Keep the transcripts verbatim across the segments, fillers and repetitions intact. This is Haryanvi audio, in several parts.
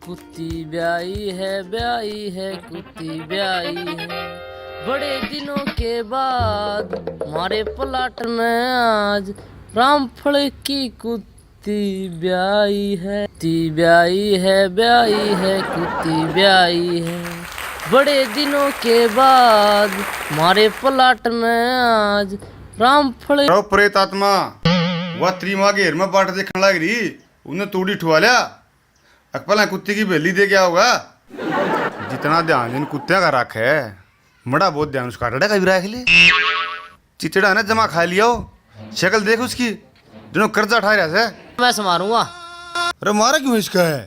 कुत्ती ब्याई है, ब्याई है, कुत्ती ब्याई है। बड़े दिनों के बाद हमारे प्लाट में आज रामफल की कुत्ती ब्याई है। कुत्ती ब्याई है, ब्याई है, कुत्ती ब्याई है। बड़े दिनों के बाद हमारे प्लाट में आज रामफल। रो प्रेत आत्मा, वह तेरी माँ घेर में बाट देखने लग रही, उन्हें तोड़ी ठुआ लिया। अक पहले कुत्ते की भेली दे गया होगा। जितना ध्यान इन कुत्ते का रखे, मड़ा बहुत ध्यान उसका डड़ा का भी रख ले। चिचड़ा ने जमा खा लिया हो, शक्ल देख उसकी, जनो कर्जा ठा रहा से। मैं संभारूंगा। अरे मारा क्यों इसका है?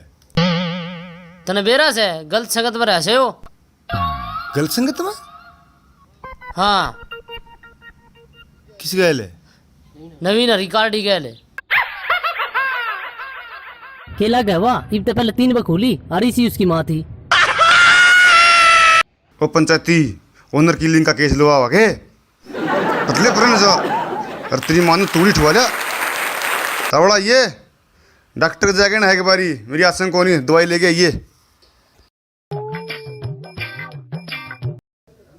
तने बेरा से गलत संगत में रह से हो। गलत संगत में? हाँ। किस गैल है? नवीन हरी कार्डी गैल है। के लागे वाह, इब तो पहले तीन बखूली, अरे इसी उसकी माँ थी। ओ पंचायती, ओनर किलिंग का केस लुआ के? पतले पर न जा। अरे तेरी माँ ने तूड़ी ठुआ लिया। तावड़ा ये, डॉक्टर के जाके ना एक बारी, मेरी आसन कोनी, दवाई लेके आइए।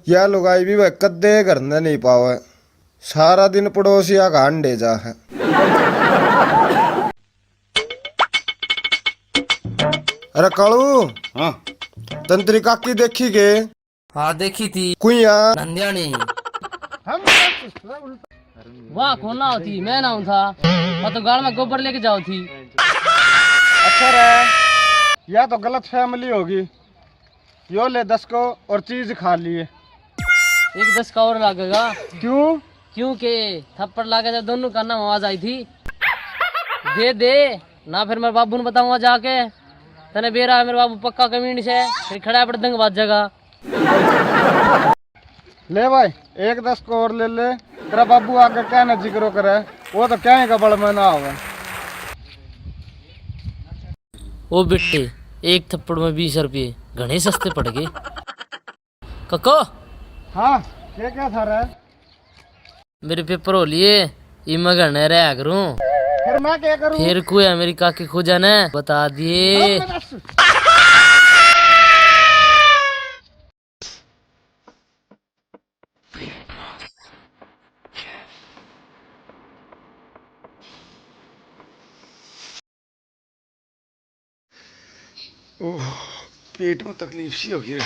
या लुगाई भी वह कद्दे घर न नहीं पावे, सारा दिन पड़ोसिया का अंडे जा है। अरे कालू, हाँ। तंत्री काकी देखी के? हाँ, देखी थी। कुइया? नंदियानी। वाह, कौन ना होती, मैं ना हूँ था। मैं तो गाल में गोबर लेके जाओ थी। अच्छा रे, या तो गलत फैमिली होगी। यो ले दस को और चीज खा लिए। एक दस का और लागेगा। क्यों? क्योंकि थप्पड़ लागे जब दोनों काना में आवाज आई थी। दे दे, ना फिर मैं बाबू ने बताऊंगा जाके। तने बेरा है, मेरे बाबू पक्का कमीन से, फिर खड़ा पड़ दंग बाजेगा। ले भाई, एक दस को और ले ले। तेरा बाबू आगे क्या ना जिक्रो करे, वो तो क्या ही गबड़ में ना आवे। ओ बेटे, एक थप्पड़ में बीस रुपये घणे सस्ते पड़ गए। कको। हाँ, क्या क्या था रे? मेरे पेपर हो लिए, इब मैं घरने रहा करूं। फिर मैं क्या करूं? फिर कुया मेरी काकी खोजा ने बता दिए। अब मैं दस। ओह, पेट में तकलीफ सी हो गई है।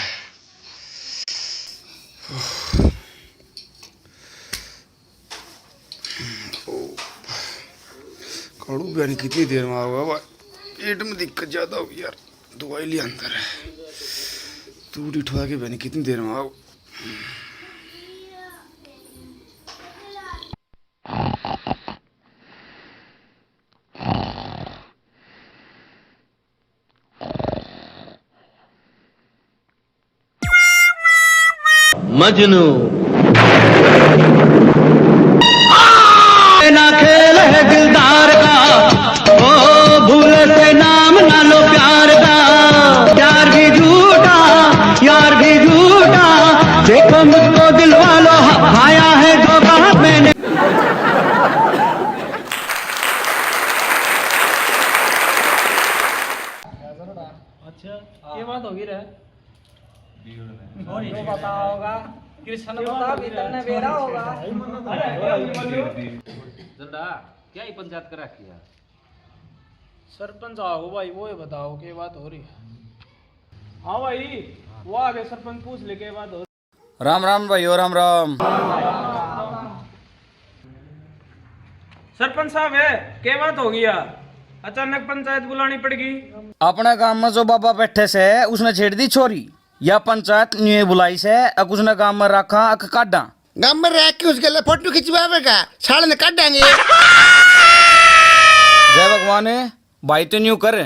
ओह, कालू बयानी कितनी देर में आवेगा भाई? पेट में दिक्कत ज्यादा हो गई यार, दवाई ले अंदर है। तू उठवा के बयानी कितनी देर में आओ? मजनू। ना खेल है दिलदार का, ओ भूल से नाम ना लो प्यार का। प्यार भी झूठा, यार भी झूठा, देखो मुझको दिल वालों, खाया है धोखा मैंने। अच्छा, ये बात होगी रे। तो पता होगा। कृष्ण बता भी तन्ने बेरा होगा। झंडा, क्या ही पंचायत कर रखी है? सरपंच आओ भाई, वो ही बताओ, के बात हो रही है? हाँ भाई, वो आ गए सरपंच, पूछ ले, के बात हो रही? राम राम भाइयों, राम राम। सरपंच साहब है, के बात हो गई यार? अचानक पंचायत बुलानी पड़ गई। अपने गांव में जो बाबा बैठे से, उसने छेड़ दी छोरी। या पंचायत न्यू बुलाई से, अक उसने गांव में रखा, अक काढा। गांव में रह के उसके लिए फोटो खिंचवावेगा, साले ने काढांगे। जय भगवान, भाई तो न्यू कर,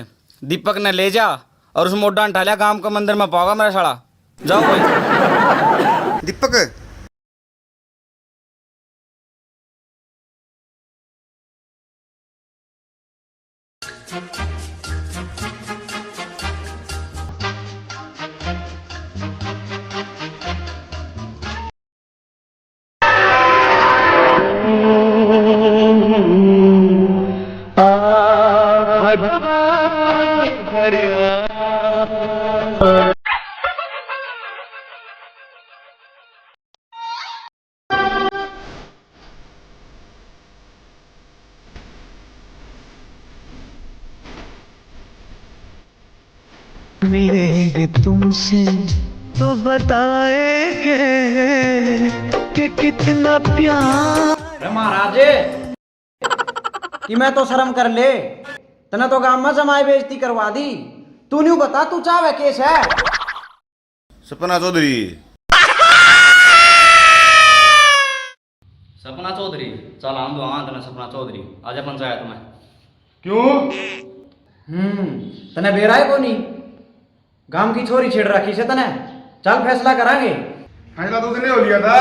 दीपक ने ले जा और उस मोडा ने ढाल्या गांव के मंदिर में पाओगा मेरा साला। जाओ भाई। दीपक। मिलेंगे तुमसे तो बताएंगे कि कितना प्यार। अरे महाराज, कि मैं तो शर्म कर ले, तने तो गांव में जमाए बेइज्जती करवा दी। तू न्यू बता, तू चाहवे के सै? सपना चौधरी। सपना चौधरी, चल आन दो, हाँ, तने सपना चौधरी। आजा पंचायत में। क्यों? हम्म, तने बेरा है कोनी? गांव की छोरी छेड़ रखी से तने। चल फैसला करांगे। फैसला तो उसने हो लिया था।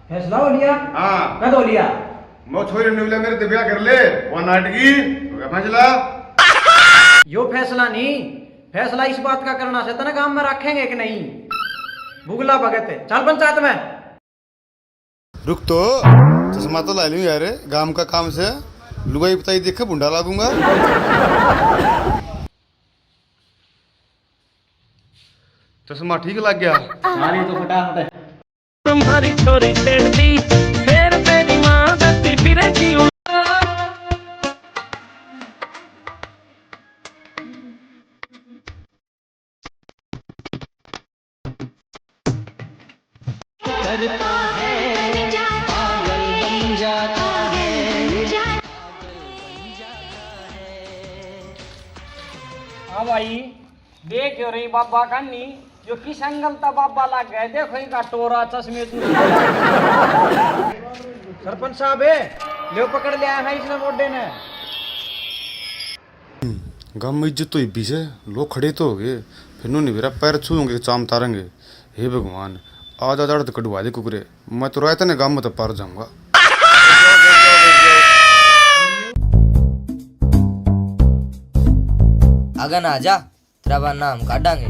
फैसला हो लिया? हाँ। कद हो लिया? मैं छोरी ने बोला मेरे ते ब्याह कर ले, वो नाटकी, हो गया फैसला। यो फैसला नहीं, फैसला इस बात का करना से तने गांव में रखेंगे कि नहीं। बुगला भगत, चल पंचायत में। रुक तो, चश्मा तो ला लूं यार, गांव का काम से लुगाई बताई देखे भुंडा लागूंगा। चश्मा ठीक लग गया। सारी तो फटाफट है। तुम्हारी छोरी छेड़ दी, फिर तेरी माँ दती फिरेगी। करता है, पागल बन जाता है। हाँ भाई, देखियो रही बाबा कानी, यो किस एंगल ता बाबा लाग गए। देखो इनका टोरा चश्मे तू। सरपंच साहब है, ले पकड़ लिया है इसने मोडे ने। गाम में इज्जत तो इब्बी से, लोग खड़े तो हो गए, फिर नू नहीं मेरा पैर छूओगे, चाम तारेंगे। हे भगवान, आज आज अर्थ कटवा दे कुकरे, मैं तो रायता ने गाम में तो पार जाऊंगा। आगे ना आ जा, तेरा बहाना हम काटांगे।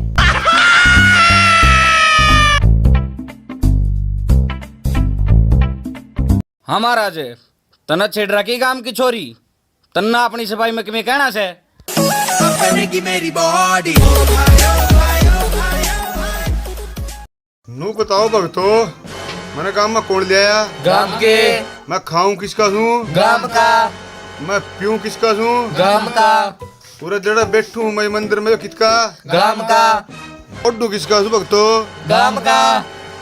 हाँ महाराज, तन्ने छेड़ रखी गाम की छोरी, तन्ना अपनी सफाई में किमें कहना से? करेगी मेरी बॉडी। नू बताओ भगतो, मैंने गांव में कौन ले आया? गांव के। मैं खाऊं किसका सूं? गांव का। मैं पीऊं किसका सूं? गांव का। पूरा जड़ा बैठू हूँ मैं मंदिर में, कितका? गांव का। ओडू किसका सूं भगतो? गांव का।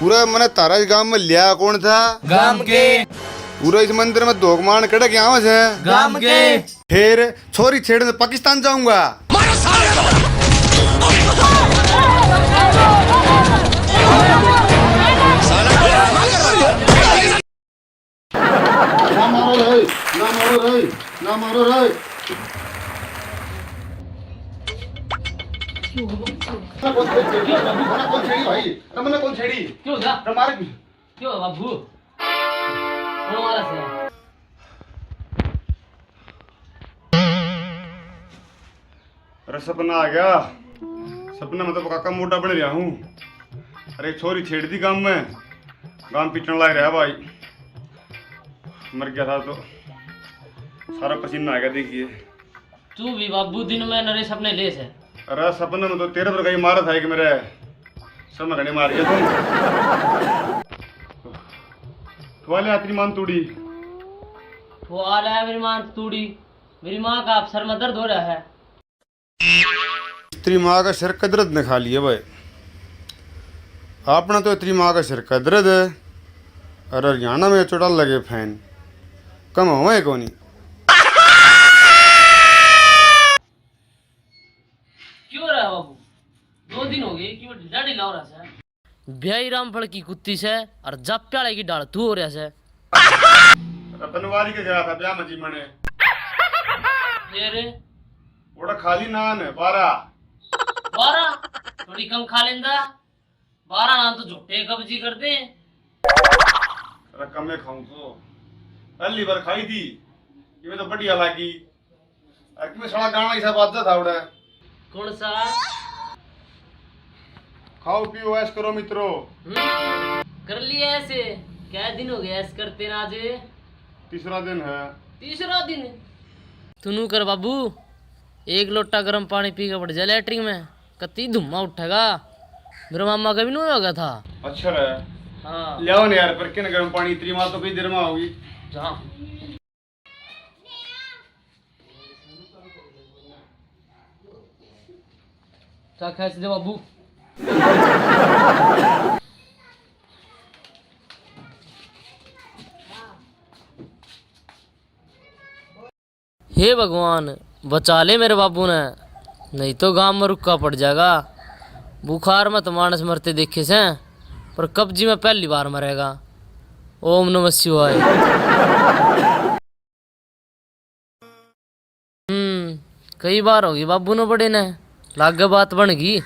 पूरा मैंने तारा इस गांव में लिया कौन था? गांव के। पूरा इस मंदिर में धोक मारन कड़े के आवे से? गांव के। फिर छोरी छेड़ने पाकिस्तान जाऊंगा। ना मारो रे, ना मारो रे, ना मारो रे। मैंने कौन छेड़ी? मैंने कौन छेड़ी भाई? अरे मैंने कौन छेड़ी? क्यों हो गया? अरे मार। क्यों हो बाबू? कौन मारा से? अरे सपना आ गया। सपने में तो काका मोटा बन रहा हूँ। अरे छोरी छेड़ दी गांव में, गांव पीटने लाग रहा भाई। मर गया था तो सारा पसीना आ गया। देखिए तू भी बाबू दिन में नरे सपने ले से। अरे सपने में तो तेरे पर कहीं मारा था एक मेरे, सब में घने मार गया तू। ठुआ ले तेरी मां तूड़ी। ठुआ ले मेरी मां तूड़ी। मेरी माँ का आप सर में दर्द हो रहा है। तेरी माँ का सिर का दर्द ने खा लिया भाई। आपने तो तेरी माँ का सिर का दर्द है। अरे हरियाणा में चुड़ा लगे फैन कम हुए कोनी। क्यों रहा बाबू? दो दिन हो गए, क्यों ढीला ढीला हो रहा है? ब्याही रामफल की कुत्ती से और जाप्याले की ढाल तू हो रहा से। रतनवारी के गया था ब्याह में जीमने। फिर? ओड़ा खाली नान है, बारह। बारह? थोड़ी कम खा लेंदा। बारह नान तो झूठे कब्जी कर दे। अरे कम ही खाऊं तो। पहली बार खाई थी, ये तो बढ़िया लागी। अरे, किमें साला गाना ऐसा बाजता था उड़े। कौन सा? खाओ पियो ऐश करो मित्रों। हम्म, कर लिया ऐसे। क्या दिन हो गया ऐश करते ना आज? तीसरा दिन है। तीसरा दिन? तू नू कर बाबू, एक लोटा गर्म पानी पी के बैठ जा लैटरिन में, कती धुम्मा उठेगा, मेरे मामा का भी नहीं होगा था। अच्छा रे। हाँ। ले आओ ना यार, पर के ना गर्म पानी, इतनी माँ तो कई देर में आओगी। जा। चा खेच दे बाबू। हे भगवान, बचा ले मेरे बाबू ने, नहीं तो गांव में रुक्का पड़ जाएगा। बुखार में तो मानस मरते देखे से, पर कब्जी में पहली बार मरेगा। ओम नमः शिवाय। हम्म, कई बार होगी बाबू ने बड़े ने, लागे बात बन गई।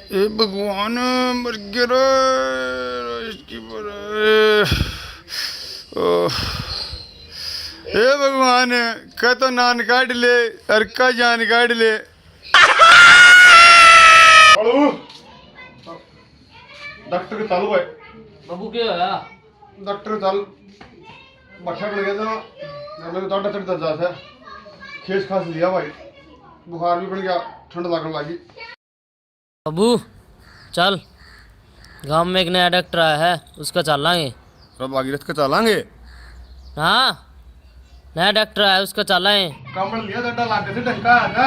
ए भगवान, मर गया रे, इसकी पर-, ओह। ए भगवान, कह तो नान काट ले, और का जान काट ले। हेलो, डॉक्टर के चालू है। बाबू, क्या होया? डॉक्टर चाल, बट्ठा बन गया था, मेरे को दादा चढ़ता जा था, खेस खास लिया भाई, बुखार भी बढ़ गया, ठंड लगने लगी। बाबू, चल, गांव में एक नया डॉक्टर आया है, उसका चालांगे। अरे भागीरथ का चालांगे? हाँ, नया डॉक्टर आया, उसका चालांगे। कमल लिया, डंडा लागे से डंका है ना।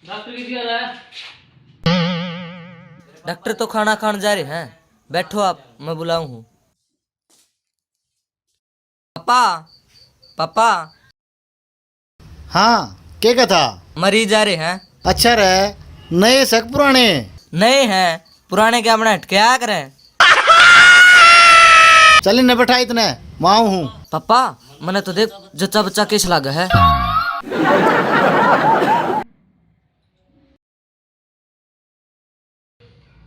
डॉक्टर किधर है? डॉक्टर तो खाना खान जा रहे हैं, बैठो आप, मैं बुलाऊं हूँ। पापा, पापा। हाँ, के कथा? मरीज आ रहे हैं। अच्छा रे, नए सक पुराने? नए हैं, पुराने क्या बना हट क्या करें? चल इन्हें बैठा इतने, मैं आऊँ हूँ। पापा, मने तो देख जच्चा बच्चा केस लागे है।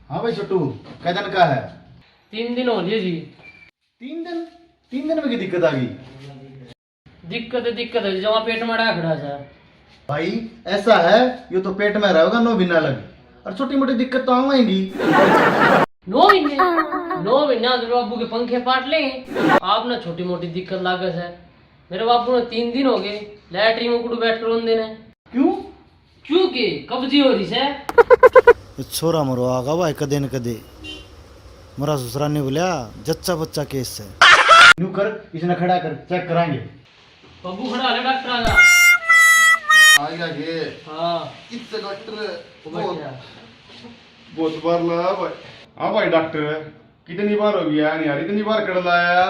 हाँ भाई छोटू, कै दिन का है? तीन दिन हो लिए जी। तीन दिन? तीन दिन में की दिक्कत आ गई? दिक्कत है, दिक्कत है, जमा पेट में अड़ा खड़ा है। भाई, ऐसा है, यो तो पेट में रहेगा नौ महीना लग, और छोटी मोटी दिक्कत तो आवेंगी। नौ महीने? नौ महीना तो बाबू के पंखे पाट ले, आपने छोटी मोटी दिक्कत लागे से। मेरे बाबू ने तीन दिन हो गए, लैटरिन में कुड़ बैठ कर रोंदे ने। क्यों? क्यों के कब्जी हो रही से? ये छोरा मरो आगा भाई कदे न कदे। मरा ससुरा ने बोलिया, जच्चा बच्चा केस से। न्यू कर, इसने खड़ा कर, चेक कराएंगे। बाबू खड़ा ले, डॉक्टर आ गया। आ गया ये। हाँ। किससे डॉक्टर? वो बैठ बहुत, गया। बहुत बार लाया भाई। हाँ भाई डॉक्टर, कितनी बार हो गया नहीं यार, इतनी बार कर लाया।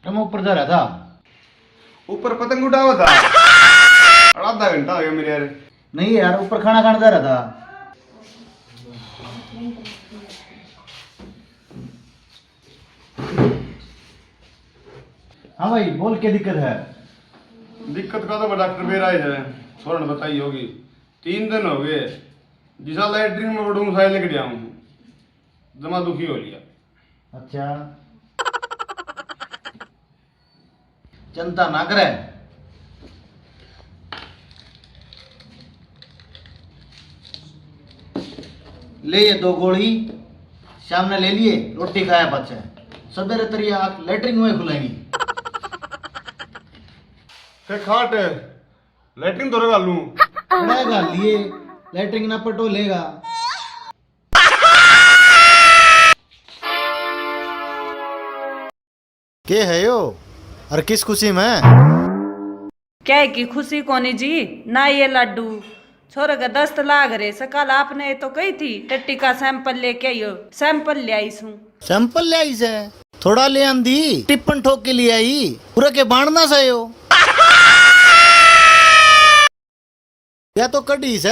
मैं ऊपर जा रहा था। ऊपर पतंग उड़ावा था। और आधा घंटा हो गया मेरे यार। नहीं यार, ऊपर खाना खाने जा रहा था। हाँ भाई, बोल, क्या दिक्कत है? दिक्कत का तो डॉक्टर बेरा ही है, छोरा ने बताई होगी। तीन दिन हो गए, जिसा लैटरिन में बड़ू साइल निकल आऊँ, जमा दुखी हो लिया। अच्छा, चिंता ना करे, ले ये दो गोली, शाम ने ले लिए, रोटी खाया पाछे, सवेरे तेरी आँख लैटरिन में खुलेगी। फिर खाट लैटरिन तो लगा लूं। बड़ा घाल लिए, लैटरिन ना पटो लेगा। के है यो? और किस खुशी में? क्या है की खुशी कोनी जी, ना ये लाडू। छोरे के दस्त लाग रहे से, कल आपने तो कही थी टट्टी का सैंपल लेके आइयो, सैंपल ले आई सूं। सैंपल ले आई से? थोड़ा ले आंदी, टिप्पण ठोक के ले आई, पूरा के बांधना से यो। या तो कढ़ी से।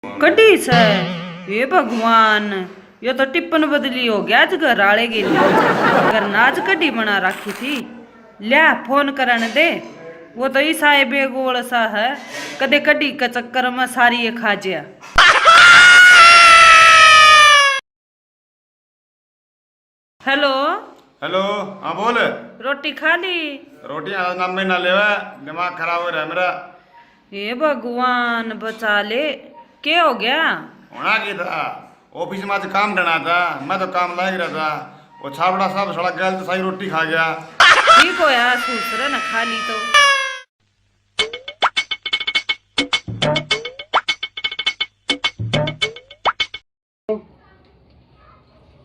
कढ़ी से? हे भगवान, यो तो टिप्पण बदली हो गया आज घर आले के लिए। घर ना आज कढ़ी बना रखी थी। ल्या, फोन करन दे। वो तो ईसाई बेगोल सा है, कदे कढ़ी के चक्कर में सारी ये खा ज्या। हेलो। हेलो, हाँ बोल। रोटी खा ली? रोटी आज नाम में ना लेवा, दिमाग खराब हो रहा है मेरा। हे भगवान, बचा ले। के हो गया? होना के था, ऑफिस में आज काम करना था, मैं तो काम लाग रहा था। वो छाबड़ा साहब सड़ा गैल तो सारी रोटी खा गया। ठीक होया, सुसरे न खा ली तो।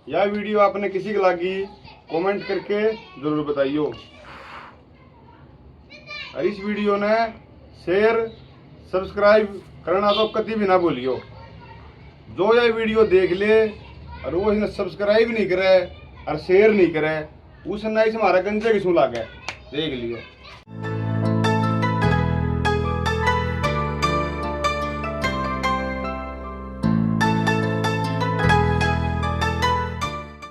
या वीडियो आपने किसी के लागी, कमेंट करके जरूर बताइयो। और इस वीडियो ने शेयर, सब्सक्राइब करना तो कभी भी ना भूलियो। जो ये वीडियो देख ले और वो इसने सब्सक्राइब नहीं करे और शेयर नहीं करे, उसने इस हमारा गंजे की सूं लागे। देख लियो।